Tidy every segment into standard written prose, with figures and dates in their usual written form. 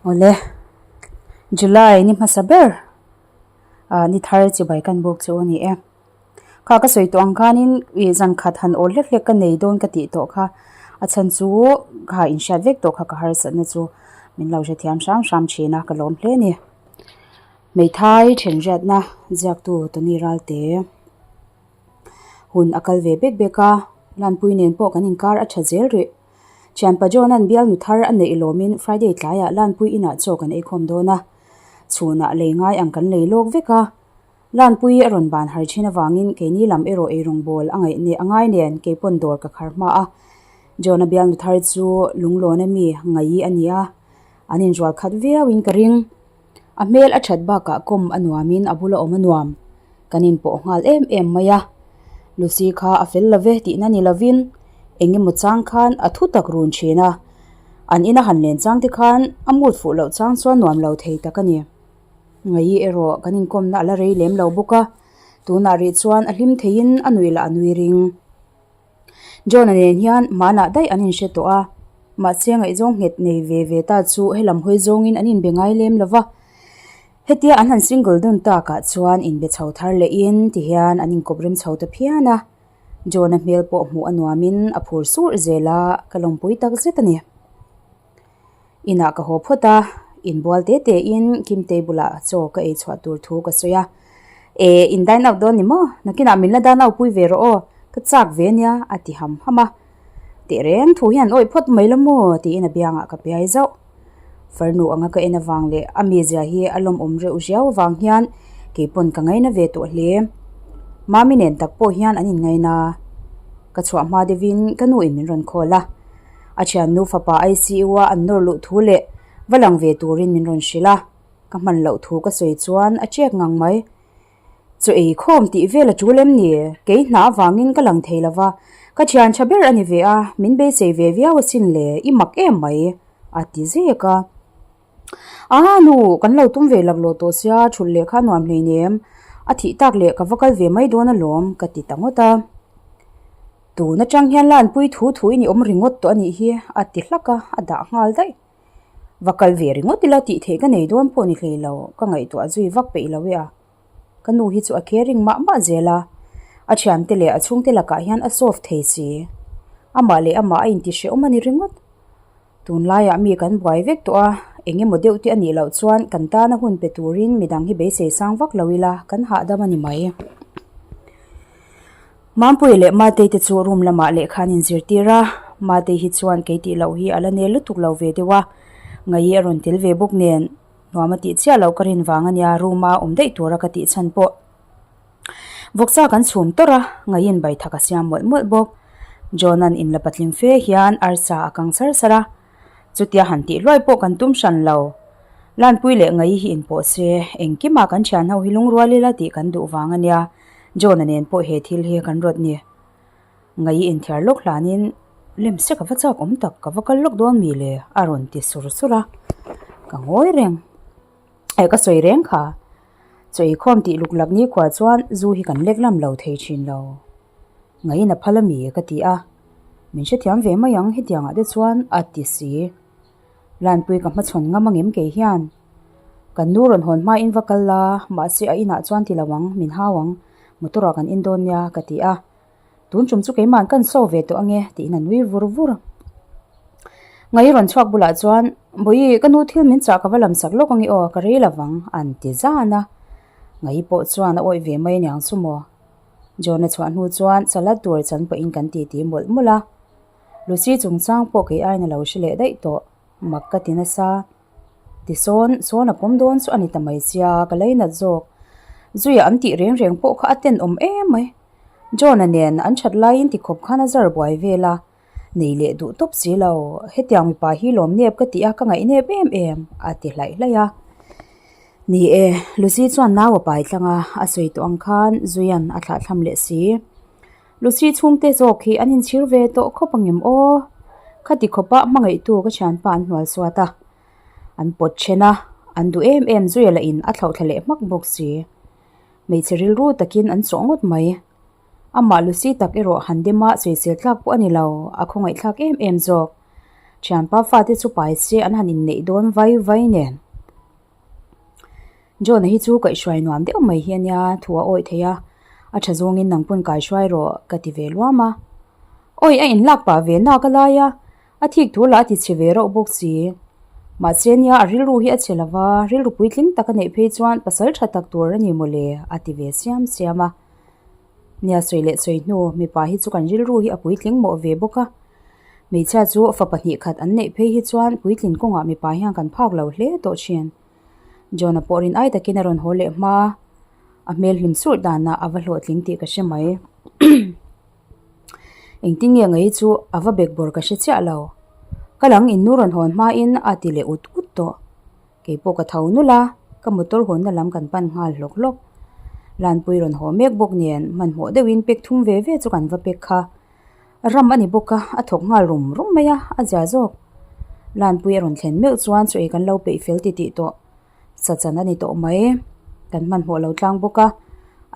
Awle, July ni hmasa ber ah ni thar chibai kan buk chu a ni e. Kha ka sawi tawh ang khanin ih zan khat han awl hlek hlek ka nei dawn ka tih tawh kha a chhan chu kha inhriat vek tawh kha ka harsatna chu min lo hrethiam hram hram thin a ka lawm hle a ni. Hmeithai thenriatna ziaktu Tony Ralte hun a kal ve bek bek a, Lanpui nen pawh kan inkar a tha zel rih. Thianpa John-a'n bialnu thar a neih lawmin Friday tlaiah Lanpui inah chaw kan eikhawm dawn a, chhunah lei ngai ang kan lei lawk vek a. Lanpui a rawn ban har thin avangin keini lam erawh eirawng bawl a ngaih a ngai nen keipawn dawr ka khar hma a. John-a bialnu thar chu lunglawna mi ngaih a ni a, an inrual khat viauin ka ring. A hmel a that bakah kawm a nuamin a bula awm a nuam. Kan inpawh nghal em em mai a. Lucy kha a fel love tihna ni lovin eng emaw chang khan a thu tak run thin a. An ina han len chang te khan a mood fuh loh chang chuan nuam lo thei tak a ni. Ngaih erawh kan inkawmna a la rei lem lo bawk a, tunah rih chuan a hlim theiin a nuih lah a nui ring. John-a nen hian hmanah daih an inhre tawh a, mahse ngaihzawng nghet nei ve ve ta chu helam hawi zawngin an inbe ngai lem lo va. Hetia an han single dun takah chuan inbe chho thar lehin tihian an inkawp rem chho ta phian a, John-a hmel pawh hmuh a nuamin a phur surh zel a, ka lawmpui tak zet a ni. Inah ka haw phawt a, inbual te te in Kimtei bulah chaw ka ei chhuah tur thu ka sawi a. E, in dine out dawn ni maw? Nakinah min la dine out pui ve rawh aw, ka chak ve nia a ti ham ham a. Tehreng thu hian awih phawt mai la maw? tiin a biangah ka piai zauh. Farnu anga ka en avang leh a mizia hi a lawmawm reuh riau avang hian keipawn ka ngaina ve tawh hle. Mami nen tak pawh hian an inngaina. Ka chhuah hma deuhin ka nu in min rawn call a. A thiannu fapa ICU a an nawr luh thu leh va lang ve turin min rawn hrilh a, ka hman loh thu ka sawi chuan a chek ngang mai. Chaw ei khawm tih vel a tul em ni? Kei hna avangin ka lang thei lova, ka thian tha ber a ni ve a, min beisei ve viau asin le, i mak em mai, a ti zek a. Aa nu, kan lo tum ve laklawh tawh sia, thulh leh kha a nuam hleinem, a thih tak leh ka va kal ve mai dawn alawm, ka ti ta ngawt a. Tun atang hian Lanpui thu thu in i awm ringawt tawh a nih hi a ti hlak a, a dah nghal daih. Va kal ve ringawt ila tih theih ka nei dawn pawh ni hlei lo, ka ngaihtuah zui vak peih lo e a. Ka nu hi chu a caring mah mah zel a, a thiante leh a chhungte lakah hian a soft thei si. Amah leh amah a inti hrehawm a ni ringawt. Tunlaiah mi kan buai vek tawh a, eng emaw deuh te a nih loh chuan kan tana hun pe turin midang hi beisei sang vak lo ila kan hahdam a ni mai. Mampuia leh Matei te chu room lamah lehkha an inzirtir a, Matei hi chuan kei tih loh hi a la nel lutuk lo ve deuh a, Ngaih a rawn tel ve bawk nen nuam a tih chiah loh ka rin vang a nia room a awm daih tura ka tih chhan pawh. Vawksa kan chhum tawrh a, Ngaihin baithak a siam mawlh mawlh bawk. John-a'n inla patling fe hian arsa a kang sar sar a, chutia han tih hluai pawh kan tum hran lo. Lanpui leh Ngaih hi inpawh se, engkimah kan thian ho hi lungrual ila tih kan duh vang a nia. John-a nen pawh he thil hi kan rawt ni. Ngaih inthiar lawk hlanin lem se ka va chak awm tak, ka va kal lawk dawn mi le a rawn ti sur sur a, ka ngawi reng. Eh ka sawi reng kha, chaw eikhawm tih luk lak nikhua chuan zu hi kan lek lam lo thei thin lo. Ngaih-in a phal a mi ka ti a, min hrethiam ve mai ang hetiangah te chuan a ti si. Lanpui ka hmachhawn ngam angem kei hian. Kan nu rawn hawn hmain va kal la, mahse a inah chuan ti lo ang, min hau ang, motor ah kan in dawn nia ka ti a. Tun tum chu keima'n kan so ve tawh ange tiin a nui vur vur. Ngaih rawn chhuak bulah chuan, Bawihi, ka nu thil min chah ka va lam sak lawk ange aw, ka rei lo vang, an ti zan a. Ngaih pawh chuan a awih ve mai aniang chu maw. John-a chhuah hnu chuan salad tur chan pawhin kan titi mawlh mawlh a. Lucy chungchang pawh kei aiin a lo hre leh daih tawh, mak ka ti nasa. Tisawn, sawn a pawm dawn chu a ni ta mai sia, ka lei nat zawk. Zuia an tih reng reng pawh kha a tenawm em mai. John-a nen an that laiin tikhawp khan a zar buai vel a, nei leh duh tawp si lo. Hetiang mipa hi lawm nep ka ti a, ka ngaih nep em em, a ti hlaih hlaih a. Ni e, Lucy chuan nau a pai tlang a, a sawi tawh ang khan Zuia'n a thlahthlam leh si. Lucy chhungte zawk hi an inchhir ve tawh khawp ang em aw? Khati khawpa hmangaihtu ka thianpa an hnual suat a, an pawt then a, an duh em em zuia lah in a thlauhthla leh hmak bawk si. Hmeichhe rilru takin an chawh ngawt mai. Amah Lucy tak erawh han dema sawisel tlak pawh a ni lo, a khawngaihthlak em em zawk. Thianpa fate chu pai se an han inneih dawn vai vai nen. John-a hi chu kaihhruai nuam deuh mai hi a nia, thu a awih thei a, a tha zawngin nang pawn kaihruai rawh ka ti ve luam a. Awi a inlak pah ve nak a lai a, a thik thu lah a ti chhe ve rauh bawk si. Mahse nia a rilru hi a chhe lo va, rilru puitling tak a neih phei chuan pasal tha tak tur a ni mawle a ti ve siam siam a. Nia sawi leh sawi hnu, mipa hi chu kan rilru hi a puitling mawh ve bawk a. Hmeichhia chu fa pahnih khat an neih phei hi chuan puitlin kawngah mipa hian kan phak lo hle tawh thin. John-a pawh rin ai takin a rawn haw leh hma, a hmel hlim surh danah a va hlawhtling tih ka hre mai. Engtin nge ngei chu a va bek bawr ka hre chiah lo. Ka lang in nu rawn hawn hmain a ti leh ut ut tawh. Kei pawh ka tho nulh a, ka motor hawnna lam kan pan nghal hlawk hlawk. Lanpui rawn haw mek bawk nen hmanhmawh deuhin pek thum ve ve chu kan va pek kha. Ram a ni bawk a, a thawk nghal rum rum mai a, a zia zawk. Lanpui a rawn thlen meuh chuan chaw ei kan lo peih fel titih tawh. Sachan a ni tawh mai. Kan hmanhmawh lo tlang bawk a,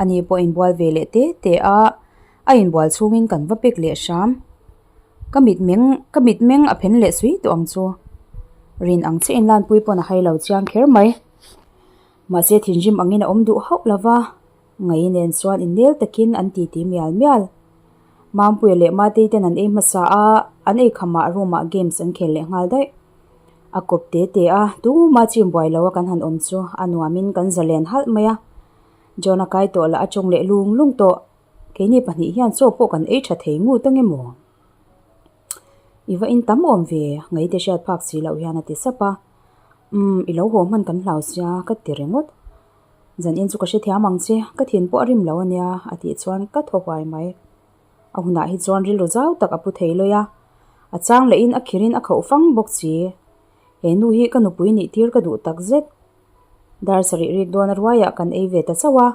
ani pawh inbual ve leh te te a, a inbual chhungin kan va pek leh hram. Ka mitmeng ka mitmeng a phen leh sui tawh ang chu. Rin ang chiah in Lanpui pawn a hai lo chiang kher mai. Mahse thinrim angin a awm duh hauh lo va, Ngai nen chuan innel takin an titi mial mial. Mampuia leh Matei ten an ei hmasa a, an ei khamah room ah games an khel leh nghal daih. A kawp te te a, tuma chim buai lo a kan han awm chu a nuamin kan zalen halh mai a. John a kai tawh lah a tawng leh lung lung tawh. Keini pahnih hian chaw pawh kan ei tha thei ngut ange maw? I va in tam awm ve, ngaite hriat phak si loh hian a ti sap a. Umm, i lo haw hman kan hlau sia, ka ti ringawt. Zan in chu ka hrethiam ang che, ka thin pawh a rim lo ania, a tih chuan ka thaw huai mai. A hunah hi chuan rilru zau tak a pu thei lawi a, a chang lehin a khirin a khauh fang bawk si. He nu hi ka nupui nih tir ka duh tak zet. Dar sarih rik dawn a ruaiah kan ei ve ta chauh a.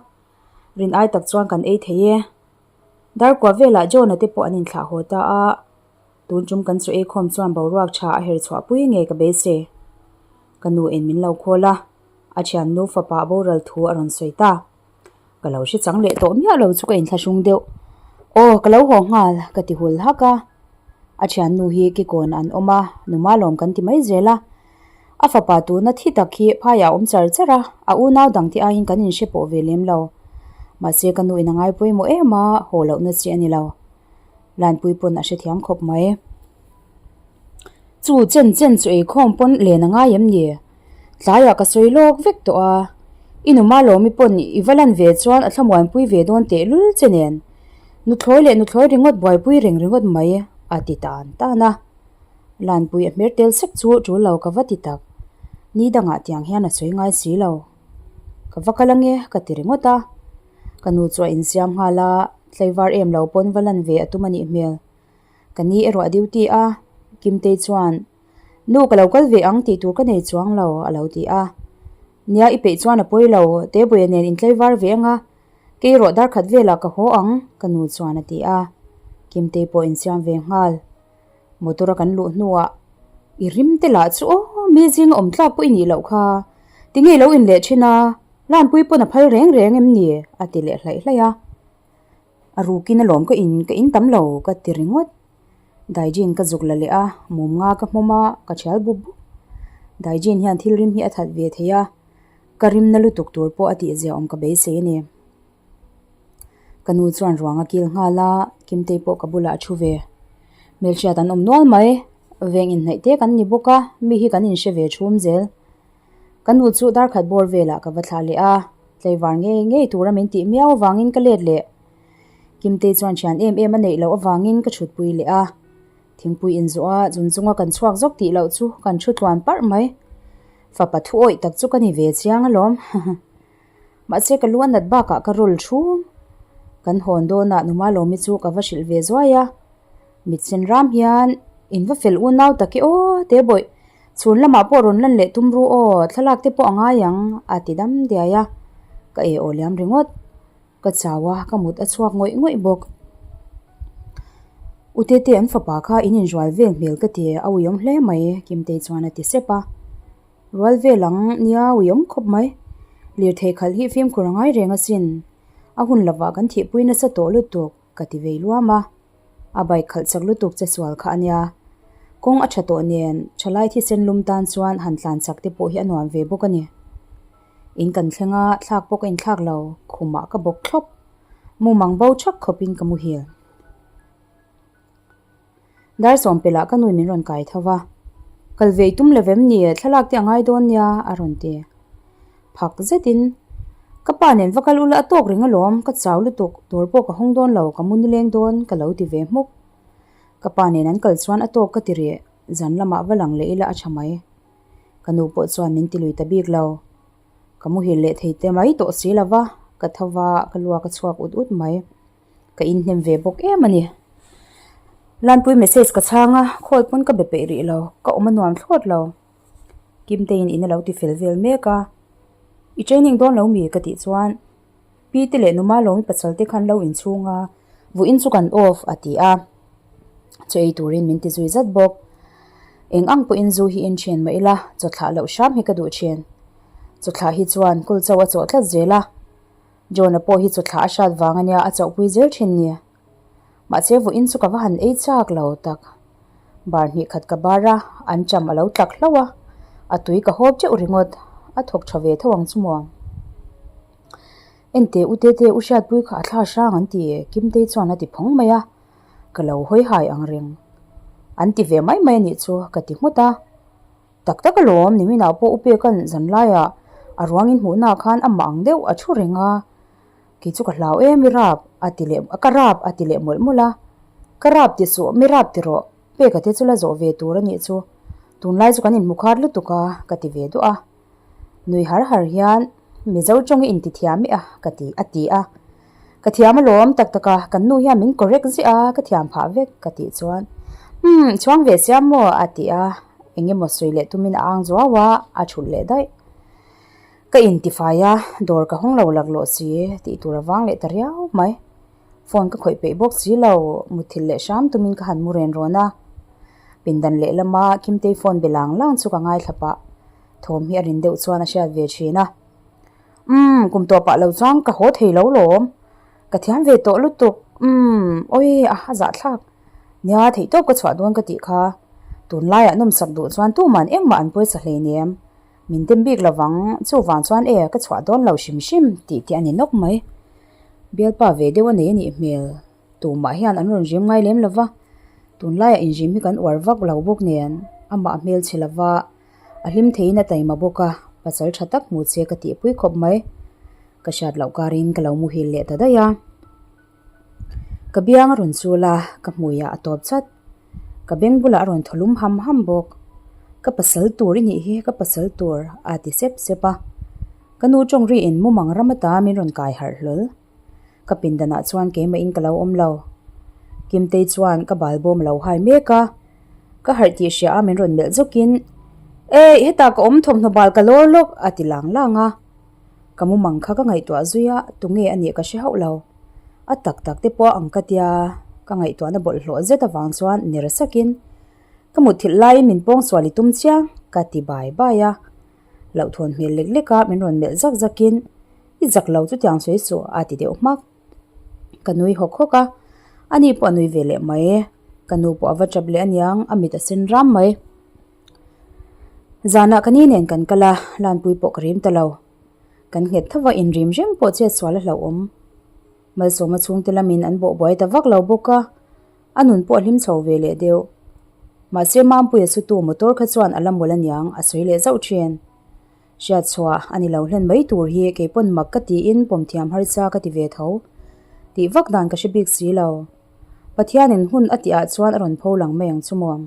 Rin ai tak chuan kan ei thei e. Darkua velah John-a te pawh an inthlah haw ta a, tun tum kan chu eikhawm chuan boruak tha a her chhuah pui nge ka beisei. Ka nu in min lo khawl a, a thiannu fapa boral thu a rawn sawi ta. Ka lo hre chang leh tawh miah lo chu ka inthlahrung deuh. Aw, ka lo haw nghal, ka ti hul hak a. A thiannu hi kikawn an awm a, numa lawm kan ti mai zel a. A fapa tuna thi tak hi phaiah a awm char char a, a unau dangte aiin kan inhre pawh ve lem lo. Mahse ka nu in a ngai pawimawh em a, haw lohna chi a ni lo. Lanpui pawn a hrethiam khawp mai. Chu chen chen chu eikhawm pawn len a ngai em ni? Tlaiah ka sawi lawk vek tawh a, i numa lawmi pawn i va lan ve chuan a thlamuanpui ve dawn tehlul che nen. Nuthlawi leh nuthlawi ringawt buaipui reng ringawt mai a ti tan tan a. Lanpui a hmer tel sek chu tul lo ka va ti tak. Ni dangah tiang hian a sawi ngai si lo. Ka va kal ange ka ti ringawt a. Ka nu chu a insiam nghal a, tlaivar em lo pawn va lan ve a tum a nih hmel. Ka ni erawh a duty a, Kimtei chuan, Nu ka lo kal ve ang tih tur ka nei chuang lo a lo ti a. Nia i peih chuan a pawi lo, Tebuia nen intlaivar ve anga Kei erawh dar khat velah ka haw ang ka nu chuan a ti a. Kimtei pawh insiam ve nghal. Motor a kan luh hnuah i rim te lah chu aw mi zinga awm tlak pawh i nih loh kha tinge i lo in leh thin a Lanpui pawn a phal reng reng em ni a ti leh hlaih hlaih a a rukin alawm ka in ka in tam lo ka ti ringawt Daijin ka zuk la leh a mum nga ka hmawm a ka thial bup bup Daijin hian thil rim hi a that ve thei a ka rim na lutuk tur pawh a tih zia awm ka beisei a ni. Ka nu chuan ruang a kil nghal a, Kimtei pawh ka bulah a thu ve. Hmelhriat an awm nual mai, veng inhnaih te kan ni bawk a, mi hi kan inhre ve thum zel. Ka nu chu darkhat bawr velah ka va thlah leh a, tlaivar ngei ngei tura min tih miau avangin ka let leh. Kimtei chuan thian em em a neih loh avangin ka thutpui leh a, thingpui inzawh a zun chunga kan chhuak zawk tih loh chu kan thu tluan parh mai. Fapa thu awih tak chu ka ni ve chiang alawm. Mahse ka lu a nat bakah ka rawl thum. Kan hawn dawnah Numa Lawmi chu ka va hrilh ve zuai a. Mit sen ram hian in va fel unau tak e aw Tebawih, chhun lamah pawh rawn lan leh tum ru aw, thlalak te pawh a ngai ang a ti dam diai a. Ka ei aw liam ringawt. Ka chau a, ka mut a chhuak ngawih ngawih bawk. U Tete an fapa kha in inrual vel hmel ka ti, a uiawm hle mai Kimtei chuan a ti sep a. Rual vel ang nia uiawm khawp mai. Lirthei khalh hi fimkhur a ngai reng asin. A hun lovah kan thihpui nasa tawh lutuk ka ti vei luam a. A bike khalh chak lutuk che sual kha a nia. Kawng a tha tawh nen thalai thisen lum tan chuan han tlan chak te pawh hi a nuam ve bawk a ni. In kan thleng a, thlak pawh ka inthlak lo, khumah ka bawk thlawp. Mumang bo thak khawpin ka muhil. Dar sawmpelh ah ka nui min rawn kai tho va, Kal ve i tum lo vem ni, thlalak te a ngai dawn nia a rawn ti. Phak zetin, Ka pa nen va kal ula a tawk reng alawm, ka chau lutuk, dawr pawh ka hawng dawn lo, ka mu nileng dawn ka lo ti ve hmuk. Ka pa nen an kal chuan a tawk ka ti rih, zan lamah va lang leh ila a tha mai. Ka nu pawh chuan min ti lui ta bik lo. Ka muhil leh thei te mai tawh si lo va, ka tho va, ka luak a chhuak ut ut mai. Ka inhnem ve bawk em a ni. Lanpui message ka chhang a, khawi pawn ka be peih rih lo, ka awm a nuam thlawt lo. Kimteiin in a lo ti fel vel mek a, I training dawn lo mi? ka tih chuan Pi te leh Numa Lawmi pasal te khan lo inchhung a, Vuiin chu kan off a ti a, chaw ei turin min ti zui zat bawk. Eng ang pawhin zu hi en ṭhin mah ila, chawthlah loh hram hi ka duh ṭhin. Chawthlah hi chuan kul cho a chawh tlat zel a, John-a pawh hi chawthlah a hrat vang ania a chauhpui zel thin ni. Mahse vawiin chu ka va han ei chak lo tak. Bar hnih khat ka bar a, an cham a lo tlak hlauh a, a tui ka hawp teuh ringawt, a thawk tha ve tho ang chu maw. Enteh u Tete u Hriatpui kha a thla hrang an ti e, Kimtei chuan a ti phawng mai a, ka lo hawi hai ang reng. An ti ve mai mai a nih chu ka ti nghut a. Tak tak alawm, niminah pawh u Peka'n zanlaiah a ruangin hmuhnaah khan amah ang deuh a thu reng a, kei chu ka hlau em i rap a ti leh ka rap a ti leh mawlh mawlh a, ka rap ti suh mi rap ti rawh, Peka te chu la zawh ve tur a nih chu, tunlai chu kan inhmu khat lutuk a ka ti ve duah a. Nui har har hian Mizo tawng i intithiam i a ka ti a ti a. Ka thiam alawm tak tak a, kan nu hian min correct ziah a, ka thiam phah vek ka tih chuan Umm chhuang ve siam maw a ti a, eng emaw sawi leh tumin a ang zuau a, a thulh leh daih. Ka intifai a, dawr ka hawng lo laklawh si tih tur a vang leh ta riau mai. Phone ka khawih peih bawk si lo, muthilh leh hram tumin ka han mu ren rawn a. Pindan lehlama Kimtei phone be lang lang chu ka ngaithla pah. Thawm hi a rin deuh chuan a hriat ve thin a. Umm, kum tawh pah lo chuan ka haw thei lo lawm. Ka thiam ve tawh lutuk. Umm, awi a, a zahthlak. Nia, theihtawp ka chhuah dawn ka tih kha. Tunlaiah nawmsak duh chuan tuman engmah an pawisa hleinem. Min dem bik lovang, chuvang chuan e, ka chhuah dawn lo hrim hrim tih te a ni nawk mai. Bialpa ve deuh a nei a nih hmel. Tumah hian an rawn zim ngai lem lova, tunlaiah inzim hi kan uar vak lo bawk nen, amah hmel chhe lova a hlim theiin a taima bawk a, pasal tha tak hmu che ka tihpui khawp mai. Ka hriat loh karin ka lo muhil leh ta daih a. Ka biang a rawn chul a, ka hmuiah a tawp chat. Ka beng bulah a rawn thaw lum ham ham bawk. Ka pasal tur i nih hi, ka pasal tur a ti sep sep a. Ka nu tawng riin mumang ram ata min rawn kai harh hlawl. Ka pindanah chuan keimahin ka lo awm lo. Kimtei chuan ka balbawm a lo hai mek a. Ka harh tih hria a min rawn melh zawkin, Ei, hetah ka awm thawmhnaw bal ka lawr lawk a ti lang lang a. Ka mumang kha ka ngaihtuah zui a, tunge a nih ka hre hauh lo. A tak tak te pawh a ang ka tia, ka ngaihtuahna bawlhhlawh zet avang chuan ner sakin, Ka mutthilh laiin min pawngsual i tum chiang, ka ti bai bai a. Hlauhthawn hmel lek lek a min rawn melh zak zakin, I zak lo chutiang sawi suh a ti deuh hmak. Ka nui hawk hawk a, ani pawh a nui ve leh mai. Ka nu pawh a va tap leh aniang, a mit a sen ram mai. Zanah ka ni nen kan kal a, Lanpui pawh ka rim ta lo. Kan nghet tho va, inrim reng pawh chet sual a hlauhawm. Malsawma chhungte lamin an bawh buai ta vak lo bawk a, a nun pawh a hlim chho ve leh deuh. Mahse Mampuia sutu motor kha chuan a la mawlh aniang a sawi leh zauh thin. Hriatchhuah a ni lo hlen mai tur hi kei pawn mak ka tiin pawm thiam harsa ka ti ve tho. Tih vak dan ka hre bik si lo. Pathianin hun a tih ah chuan a rawn pho lang mai ang chu maw.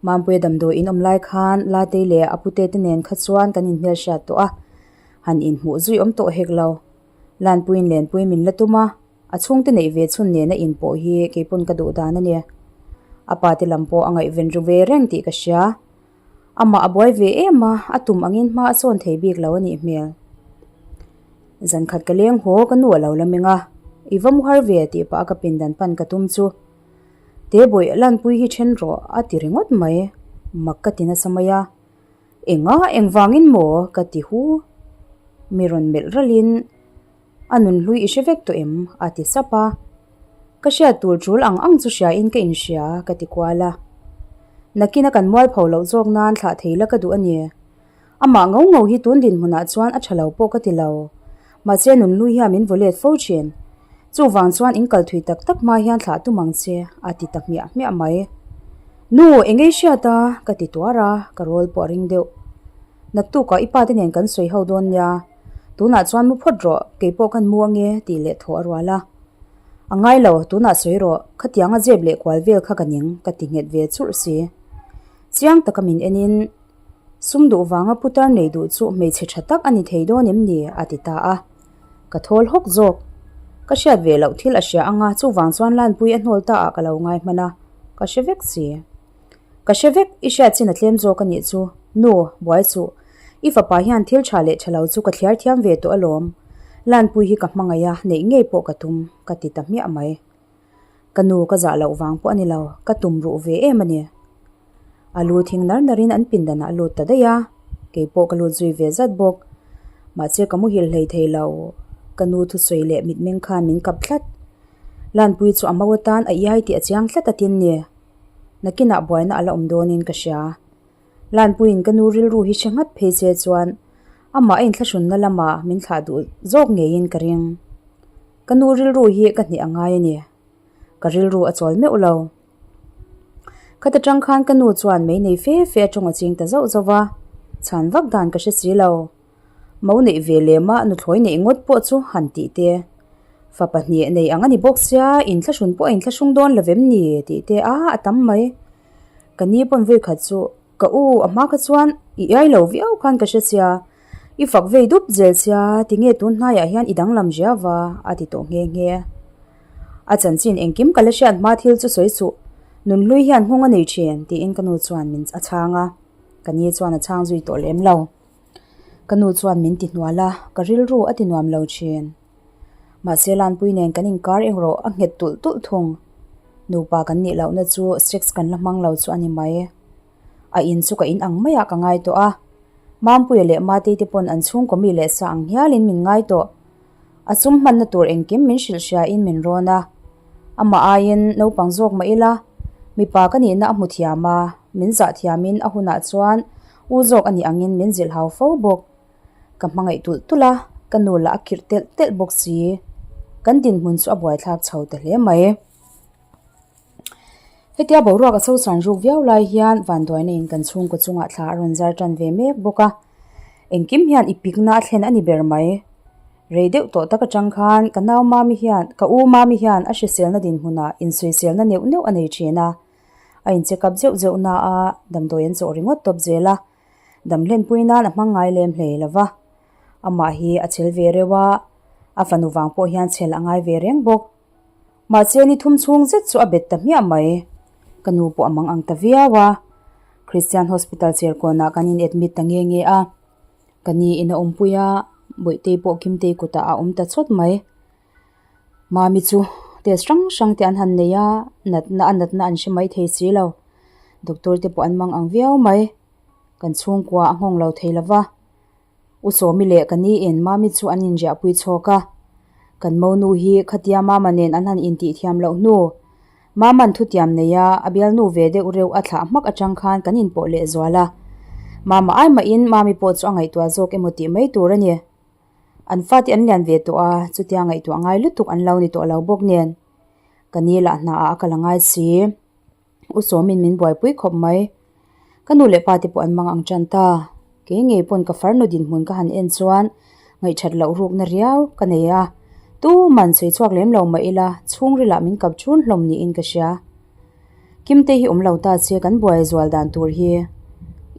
Mampuia damdawi in awm lai khan Latei leh a pute te nen kha chuan kan inhmel hriat tawh a, han inhmuh zui awm tawh hek lo. Lanpuiin Lenpui min la tum a, a chhungte neih ve chhun nena inpawh hi kei pawn ka duh dan a ni. A pa te lam pawh a ngaihven ru ve reng tih ka hria. Amah a buai ve em a, a tum angin hma a sawn thei bik lo a nih hmel. Zan khat ka leng haw ka nu a lo la meng a, I va mu har ve tih pah a ka pindan pan ka tum chu. Te bawih Lanpui hi then rawh a ti ringawt mai, mak ka ti nasa mai a. Enga engvangin maw ka ti hu. Mi rawn melh ralhin a nun hlui i hre vek tawh em a ti sap a. Ka hriat tur tul ang ang chu hriain ka inhria ka ti kual a. Nakina kan mualpho loh zawk nan thlah thei la ka duh a ni. Amah ngau ngau hi tun dinhmunah chuan a tha lo pawh ka ti lo. Mahse nunhlui hian min vaw let fo thin. Chuvang chuan in kal thui tak tak hma hian thlah tum ang che, a ti ta hmiah hmiah mai. Nu, eng ei hriat a? ka ti tuar a, ka rawl pawh a ring deuh. Naktukah i pa te nen kan sawi ho dawn nia. Tunah chuan mu phawt rawh, kei pawh kan mu ange, tih leh thaw a rual a. A ngai lo, tunah sawi rawh, khatianga zep leh kual vel kha ka ning, ka ti nghet ve churh si. Chiang taka min enin, Sum duh vanga putar nei duh chu hmeichhe tha tak a ni thei dawn em ni? a ti ta a. Ka thawl hawk zawk. Ka hriat ve loh thil a hria anga chuvang chuan Lanpui a hnawl ta ah ka lo ngai hman a, ka hre vek si. Ka hre vek, i hriat chin a tlem zawk a nih chu. Nu, buai suh. I fapa hian thil tha leh tha lo chu ka thliar thiam ve tawh alawm. Lanpui hi ka hmangaih a, neih ngei pawh ka tum, ka ti ta hmiah mai. Ka nu ka zah loh vang pawh a ni lo, ka tum ruh ve em a ni. A lu thing nar narin an pindanah a lut ta daih a, kei pawh ka lut zui ve zat bawk. Mahse ka muhil hlei thei lo, ka nu thusawi leh mitmeng khan min kap tlat. Lanpui chu a mau atan a iai tih a chiang tlat a tin ni. Nakinah buaina a la awm dawnin ka hria. Lanpuiin ka nu rilru hi hre nghat phei che chuan amah a inthlahrunna lamah min thlah duh zawk ngeiin ka ring. Ka nu rilru hi ka hneh a ngai a ni. Ka rilru a chawl meuh lo. Khata tang khan ka nu chuan mei nei fe fe atawng a ching ta zauh zauh va, chhan vak dan ka hre si lo. Mo neih ve lem a nuthlawi neih ngawt pawh chu han tih te. Fa pahnih nei ang a ni bawk sia, inthlahrun pawh a inthlahrung dawn lo vem ni tih te a a tam mai. Ka ni pawn vawi khat chu ka u a hma kha chuan i iai lo viau khan ka hre sia, i fak vei dup zel sia tinge tun hnaiah hian i danglam zia va a ti tawh nghe nghe. A chanchin engkim ka la hriat hma thil chu sawi suh, nunhlui hian nghawng a nei thin tiin ka nu chuan min a chhang a, ka ni chuan a chhang zui tawh lem lo. Ka nu chuan min ti hnual a, ka rilru a ti nuam lo thin. Mahse Lanpui nen kan inkar eng rawh a nghet tulh tulh thung. Nupa kan nih lohna chu sex kan la hmang lo chu a ni mai. A in chu ka in ang maiah ka ngai tawh a. Mampuia leh Matei te pawn an chhungkaw mi leh sa ang hialin min ngai tawh. A sum hmanna tur engkim min hrilh hriain min rawn a. Amah aiin naupang zawk mah ila, mipa ka nihna a hmu thiam a, min zah thiamin a hunah chuan u zawk a nih angin min zilh hau fo bawk. Ka hmangaih tulh tulh a, ka nu lah a khirh telh telh bawk si. Kan dinhmun chu a buaithlak chho ta hle mai. Hetia boruak a sosan ruk viau lai hian vanduaina in kan chhungkaw chungah thla a rawn zar tan ve mek bawk a. Engkim hian i pikna a thlen a ni ber mai. Rei deuh tawh tak atang khan ka nau mami hian ka u mami hian a hriselna dinhmunah insawiselna neuh neuh a nei thin a. A in check up zeuh zeuh na a, damdawi an chawh ringawt tawp zel a. Damhlenpui nan a hmang ngai lem hlei lo va. Amah hi a chel ve reuh a, a fanu vang pawh hian chel a ngai ve reng bawk. Mahse ni thum chhung zet chu a bet ta hmiah mai. Ka nu pawh a mang ang ta viau a. Christian Hospital Cherkawnah kan in admit ta nge nge a. Ka ni in a awmpui a, Bawihtei pawh Kimtei kutah a awm ta chawt mai. Mami chu test hrang hrang te an han nei a, natna a natna an hre mai thei si lo. Doctor te pawh an mang ang viau mai. Kan chhungkua a nghawng lo thei lo va. U Sawmi leh ka ni in Mami chu an inriahpui chhawk a. Kan monu hi khatia Mama nen an han intih thiam loh hnu, Mama'n thutiam nei a, a bialnu ve deuh reuh a thlah hmak atang khan kan inpawh leh zual a. Mama ai mahin Mami pawh chu a ngaihtuah zawk emaw tih mai tur a ni. An fate an lian ve tawh a, chutia ngaihtuah ngai lutuk an lo ni tawh lo bawk nen. Ka ni lah hnaah a kal a ngai si. U Sawmin min buaipui khawp mai. Ka nu leh pa te pawh an mang ang tan ta. Kei ngei pawn ka farnu dinhmun ka han en chuan ngaihthat loh rukna riau ka nei a. Tuman sawi chhuak lem lo mah ila chhungrilah min kap chhun hlawm niin ka hria. Kimte hi awm lo ta che kan buai zual dan tur hi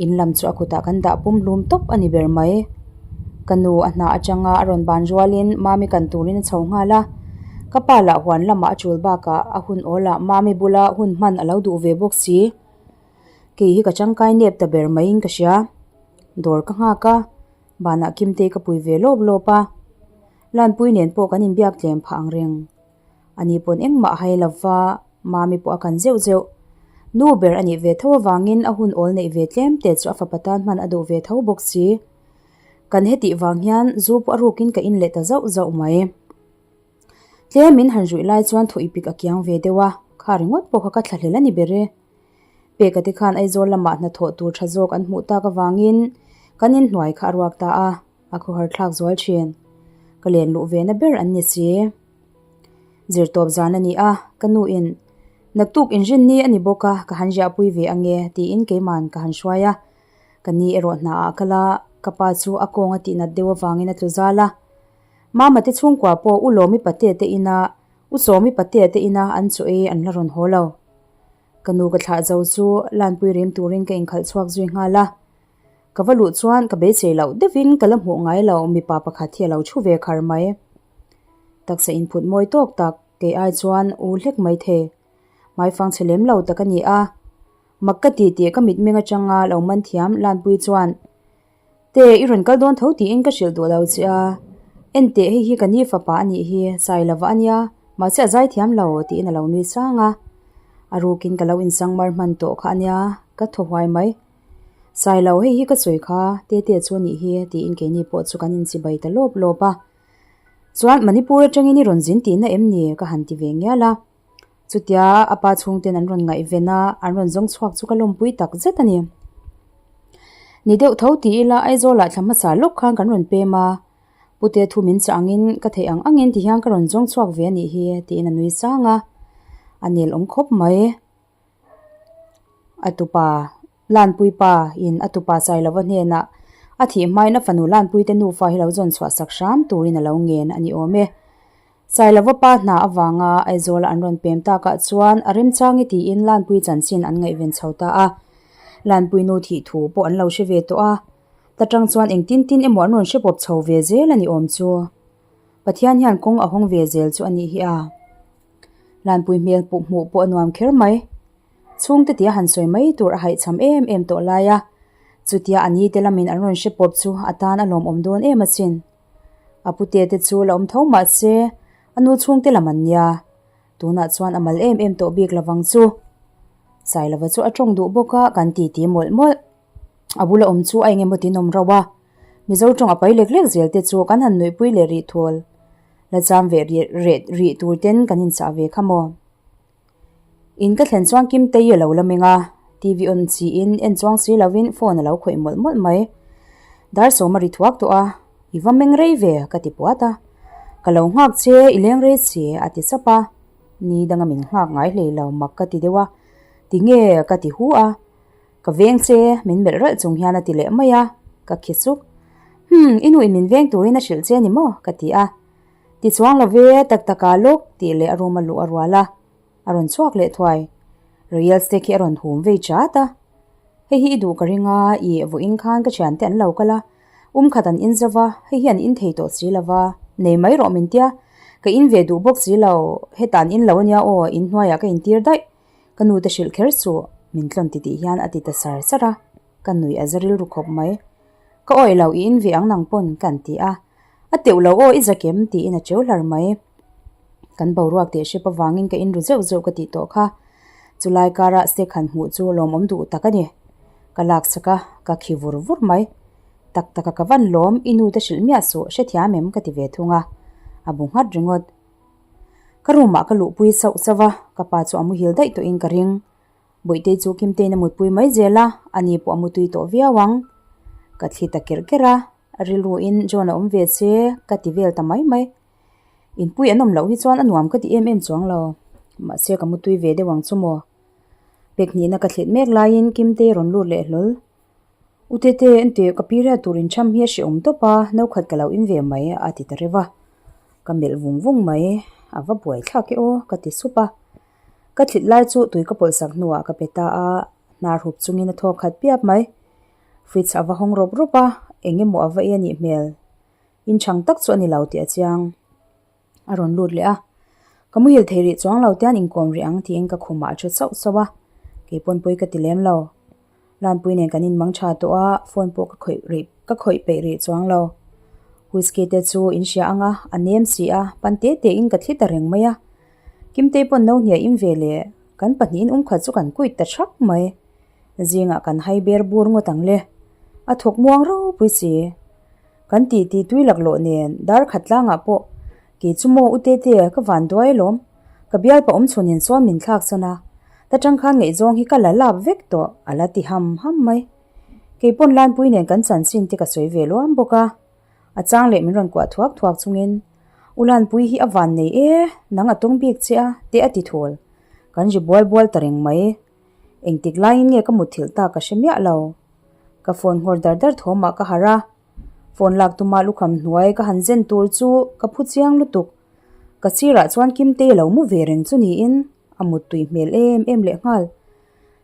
in lam chu a kutah kan dah pum hlum tawp a ni ber mai. Ka nu a hna atanga a rawn ban rualin Mami kan turin a chho nghal a, ka pa lah huan lamah a chul bakah a hun awlah Mami bula hun hman a lo duh ve bawk si. Kei hi ka tangkai nep ta ber maiin ka hria. Dawr ka nghak a, banah Kimtei ka pui ve lawp lawp a. Lanpui nen pawh kan inbiak tlem phah ang reng. Ani pawn engmah a hai lo va, Mami pawh a kan zeuh zeuh. Nu ber a nih ve tho avangin a hun awl neih ve tlem te chu a fapa tan hman a duh ve tho bawk si. Kan hetih vang hian zu pawh a rukin ka in leh ta zauh zauh mai. Tlem min han ruih lai chuan thaw ipik a kiang ve deuh a, kha ringawt pawh kha ka thlahlel a ni ber e. Peka te khan Aizawl lamah hnathawh tur tha zawk an hmuh tak avangin kan inhnuai kha a ruak ta a, a khawhar thlak zual thin. Ka len luh ve na ber an ni si. Zirtawp zan a ni a, ka nu in naktuk inrinni a ni bawk a, ka han riahpui ve ange tiin keiman ka han hruai a. Ka ni erawh hna ah kal a, ka pa chu a kawng a tihnat deuh avangin a tlu zal a. Mama te chhungkua pawh U Lawmi Patea te ina U Sawmi Patea te ina an chaw ei an la rawn haw lo. Ka nu ka thlah zo chu Lanpui rem turin ka inkhalh chhuak zui nghal a. Ka va luh chuan ka beisei loh deuhin ka la hmuh ngai lo mipa pakhat hi a lo thu ve khar mai. Taksa inphut mawi tawk tak kei ai chuan u hlek mai thei. Hmaifang chhe lem lo tak a ni a. Mak ka ti tih ka mitmeng atanga lo man thiam Lanpui chuan Te, i rawn kal dawn tho tiin ka hrilh duh lo che a, Enteh hei hi ka ni fapa a nih hi, sai lova a nia, mahse a zai thiam lo tiin a lo nui sang a. A rukin ka lo insang mar hman tawh kha a nia, ka thaw huai mai. Sai lo hei hi ka sawi kha, Tete chu a nih hi tiin keini pawh chu kan inchibai ta lawp lawp a. Chuan Manipur atangin i rawn zin tihna em ni ka han ti ve ngial a. Chutia a pa chhungten an rawn ngaihven a, an rawn zawng chhuak chu ka lawmpui tak zet a ni. Ni deuh tho ti ila Aizawlah thla hmasa lawk khan kan rawn pem a, Pute thu min chah angin ka theih ang angin ti hian ka rawn zawng chhuak ve a nih hi tiin a nui sang a, a nel awm khawp mai. A tupa Lanpui pa in a tupa Sailova hnenah a thih hmain a fanu Lanpui te nufa hi lo zawn chhuah sak hram turin a lo ngen a ni awm e. Sailova pa hna avanga Aizawla an rawn pem takah chuan a remchangi tiin Lanpui chanchin an ngaihven chho ta a. Lanpui nu thih thu pawh an lo hre ve tawh a, ta tang chuan engtin tin emaw an rawn hre pawp chho ve zel a ni awm chu. Pathian hian kawng a hawng ve zel chu a nih hi a. Lanpui hmel pawh hmuh pawh a nuam kher mai. Chhungte tia han sawi mai tur a haihchham em em tawh lai a, chutia a ni te lamin an rawn hre pawp chu a tan a lawmawm dawn em asin. A pute te chu la awm tho mah se, a nu chhungte lam an nia. Tunah chuan a mal em em tawh bik lovang chu. Sailova chu a tawng duh bawk a, kan titi mawlh mawlh. A bula awm chu a eng emaw tin awm rauh a, Mizo tawng a pai lek lek zel te chu kan han nuihpui leh rih thul. La cham ve reh rih tur ten kan inchah ve kha maw. In ka thlen chuan Kimtei a lo la meng a, TV on chiin en chuang si lovin phone a lo khawih mawlh mawlh mai. Dar sawm a ri thuak tawh a, I va meng rei ve ka ti puat a. Ka lo nghak che, i leng rei si a ti sap a. Ni danga min nghak ngai hlei lo mak ka ti deuh a, tinge ka ti hu a. Ka veng che, min melh ralh chung hian a ti leh mai a, ka khi suk. Hum, i nuin min veng turin a hrilh che ni maw? ka ti a. Ti chuang lo ve, tak taka lawk tih leh a room a luh a rual a, a rawn chhuak leh thuai. Royal Stag hi a rawn hum vei chat a. Hei hi i duh ka ring a, i vawiin khan ka thiante an lo kal a, um khat an in zauh a, hei hi an in thei tawh si lo va, nei mai rawh min tia, ka in ve duh bawk si lo, hetah an in lo ania aw, in hnuaiah ka intir daih, ka nu te hrilh kher suh, min tlawn titih hian a ti ta sar sar a, ka nuih a za rilru khawp mai. Ka awih lo, i in ve ang nang pawn, ka an ti a. A teuh lo aw, i zakem, tiin a cheu hlar mai. Kan boruak teh hrep avangin ka inru zeuh zeuh ka tih tawh kha. Chulai karah step han hmuh chu lawmawm duh tak a ni. Ka laksak a, ka khi vur vur mai. Tak taka ka van lawm, i nu te hrilh miah suh, hrethiam em ka ti ve thung a. A bu nghat ringawt. Ka room ah ka luhpui sauh sauh a, ka pa chu a muhil daih tawhin ka ring. Bawihtei chu Kimtein a mutpui mai zel a, ani pawh a mutui tawh viau ang. Ka thli ta kerh kerh a, rilruin John a awm ve che ka ti vel ta mai mai. Inpui an awm loh hi chuan a nuam ka ti em em chuang lo. Mahse ka mutui ve deuh ang chu maw. Pek hnihna ka thlit mek laiin Kimtei a rawn lut leh hlawl. U Tete, enteh ka pi riat tur incham hi a hrehawm tawp a, no khat ka lo in ve mai a ti ta reuh a. Ka melh vung vung mai, a va buai thlak e aw ka ti sup a. Ka thlit lai chu tui ka pawlh sak hnuah ka pe ta a, hnar hup chungin a thawk khat piap mai. Fridge a va hawng rawp rawp a, eng emaw a va ei a nih hmel. Inchhang tak chu a ni lo tih a chiang. A rawn lut leh a, Ka muhil thei rih chuang lo tian inkawm rih ang tiin ka khumah a thu sauh sauh a, kei pawn pawi ka ti lem lo. Lanpui nen kan inmang tha tawh a, phone pawh ka khawih rih ka khawih peih rih chuang lo. Whisky te chu in hria ang a, a nem si a, pan te te in ka thli ta reng mai a. Kimtei pawn no hniah in ve leh kan pahnihin um khat chu kan kuit ta thak mai. Zingah kan hai ber bur ngawt ang le. A thawk muang ropui si. Kan ti ti tui laklawh nen dar khat tlangah pawh kei chu maw u Tete ka van duai alawm. Ka bialpa awm chhunin sawn min thlak san a. Ta tang khan ngaihzawng hi ka la lap vek tawh, a la ti ham ham mai. Kei pawn Lanpui nen kan chanchin te ka sawi ve luam bawk a. A chang leh min rawn kuah thuak thuak chungin, U Lanpui hi a van nei e, nang a tawng bik che a, te a ti thawl. Kan ri bual bual ta reng mai. Engtik laiin nge ka mutthilh ta ka hre miah lo. Ka phone nghawr dar dar thawmah ka harh a. Phone lak tuma lukham hnuai ka han zen tur chu ka phu chiang lutuk. Ka sirah chuan Kimtei a lo mu ve reng chu niin a muttui hmel em em leh nghal.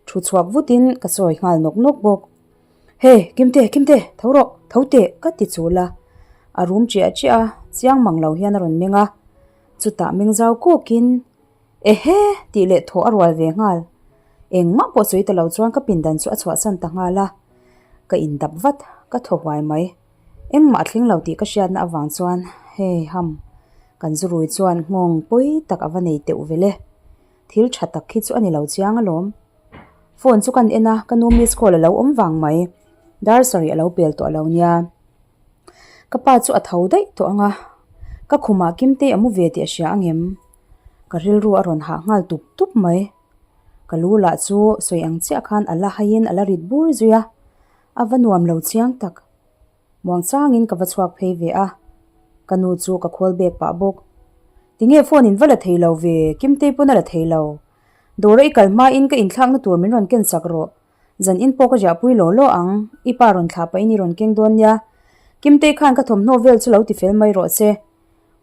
Thu chhuak vutin ka sawi nghal nawk nawk bawk. Hey, Kimte, Kimte, tho rawh, tho teh ka ti chul a. A rum chiah chiah a, chiang mang lo hian a rawn meng a. Chutah meng zau kawkin Ehe! tih leh thaw a rual ve nghal. Engmah pawh sawi ta lo chuan ka pindan chu a chhuahsan ta nghal a. Ka indap vat, ka thaw huai mai. Engmah a thleng lo tih ka hriatna avang chuan hei ham, kan zurui chuan nghawng pawi tak a va nei teuh vel e. Thil tha tak khi chu a ni lo chiang alawm. Phone chu kan en a, ka nu miss call a lo awm vang mai. Dar sarih a lo pel tawh lo nia. Ka pa chu a tho daih tawh ang a, ka khumah Kimtei a mu ve tih a hria ang em? Ka rilru a rawn hah nghal tup tup mai. Ka lu lah chu sawi ang chiah khan a la haiin a la rit bur zui a, a va nuam lo chiang tak. Muangchangin ka va chhuak phei ve a, ka nu chu ka khawl bek pah bawk. Tinge phone in va la thei lo ve, Kimtei pawn a la thei lo. Dawra i kal hmain ka inthlakna tur min rawn ken sak rawh. Zan in pawh ka ziahpui law law ang, i pa rawn thlah pahin i rawn keng dawn nia. Kimtei khan ka thawmhnaw vel chu lo ti fel mai rawh se.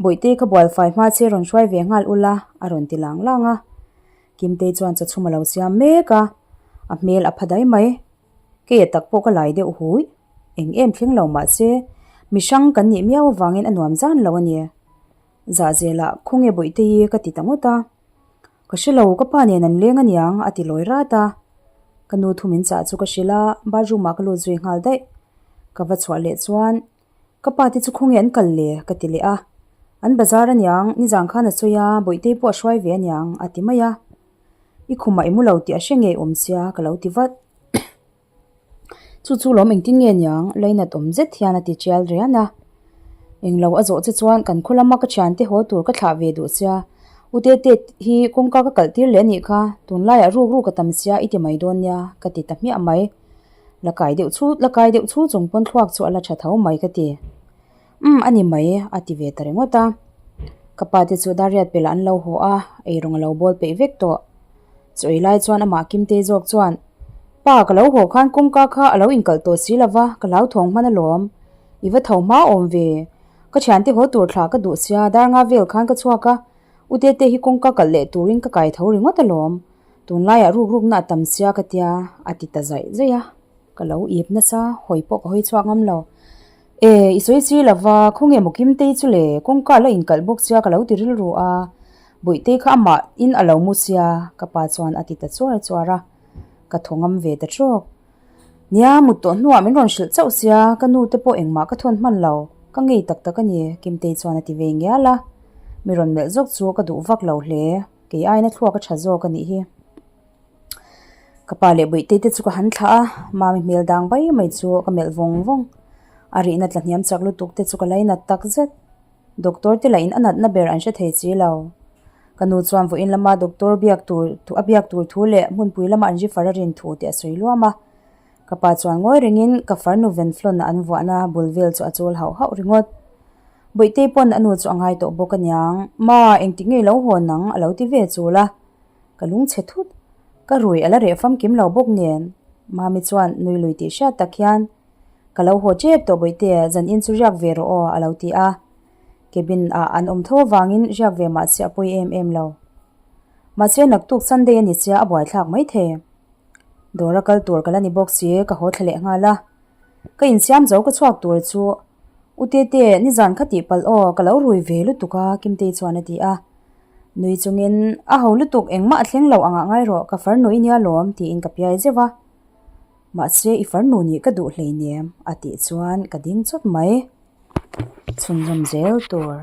Bawihtei kha bualfai hma che rawn hruai ve nghal ula, a rawn ti lang lang a. Kimtei chuan chawchhum a lo siam mek a, a hmel a pha dai mai. Kei a tak pawh ka lai deuh hui. Eng em thleng lo mah se, mi hrang kan nih miau avangin a nuam zan lo a ni. Zahzelah khawnge Bawihtei ka ti ta ngawt a. Ka hre lo, ka pa nen an leng aniang a ti lawi rat a. Ka nu thu min chah chu ka hrilh a, bathroom ah ka lut zui nghal daih. Ka va chhuah leh chuan ka pa te chu khawnge an kal le ka ti leh a. An bazar aniang, nizan khan a sawi a, Bawihtei pawh a hruai ve aniang a ti mai a. I khumah i mu lo tih a hre ngei awm sia ka lo ti vat. Chu chu lawm engtin nge niang lainat awm zet hian a ti tial rian a. Englo a zawh che chuan kan khaw lama ka thiante haw tur ka thlah ve duh sia. U Tete hi kawngka ka kalh tir leh anih kha, tunlaiah ruk ruk a tam sia i ti mai dawn nia ka ti ta hmiah mai. La kai deuh chu la kai deuh chu chung pawn thluak chu a la tha tho mai ka ti. Umm a ni mai a ti ve ta ringawt a. Ka pa te chu Dariat pelah an lo haw a, eirawng a lo bawl peih vek tawh. Chawi lai chuan amah Kimtei zawk chuan, Pa, ka lo haw khan kawngka kha a lo inkalh tawh si lo va, ka hlauthawng hman alawm. I va tho hma awm ve. Ka thiante haw tur thla ka duh sia, dar nga vel khan ka chhuak a, U Tete hi kawngka kalh leh turin ka kai tho ringawt alawm. Tunlaiah ruk rukna a tam sia ka tia, a ti ta zaih zaih a. Ka lo ip nasa, hawi pawh ka hawi chhuak ngam lo. E, i sawi si lo va, khawnge maw Kimtei chu le, kawngka a la inkalh bawk sia ka lo ti rilru a, Bawihtei kha amah in a lo mu sia, ka pa chuan a ti ta chuar chuar a, ka thaw ngam ve ta trawk. Nia, mut tawh hnuah min rawn hrilh chauh sia, ka nu te pawh engmah ka thawn hman lo, ka ngei tak tak a ni, Kimtei chuan a ti ve ngial a, mi rawn melh zawk chu ka duh vak lo hle, kei aiin a thluak a tha zawk a nih hi. Ka pa leh Bawihtei te chu ka han thlah a, Mami hmel dang bai mai chu ka melh vawng vawng. A rihna tla hniam chak lutuk te chu ka lainat tak zet. Doctor te lah in a natna ber an hre thei si lo. Ka nu chuan vawiin lama doctor biak tur a biak tur thu leh hmunpui lama an rifar a rin thu tih a sawi luam a. Ka pa chuan ngawi rengin ka farnu Venflon an vuahna bul vel chu a chawl hauh hauh ringawt. Bawihtei pawn a nu chu a ngai tawh bawk aniang, Ma, engtik nge i lo hawn ang? a lo ti ve chul a. Ka lungchhe thut. Ka rui a la reh famkim lo bawk nen. Mami chuan nui lui tih hriat tak hian, Ka lo haw tep tawh Bawihte, zan in chu riak ve rawh aw a lo ti a. Cabin ah an awm tho avangin riak ve mah se a pawi em em lo. Mahse naktuk Sunday a ni sia a buaithlak maithei. Dawr a kal tur ka la ni bawk si, ka haw thla leh nghal a. Ka insiam zo ka chhuak tur chu U Tete, nizan kha tih palh aw, ka lo rui ve lutuk a, Kimtei chuan a ti a. Nui chungin, A ho lutuk, engmah a thleng lo angah ngai rawh, ka farnu i nia lawm, tiin ka piai zeuh a. Mahse, i farnu nih ka duh hleinem, a tih chuan ka ding chawt mai. Chhunzawm zel tur.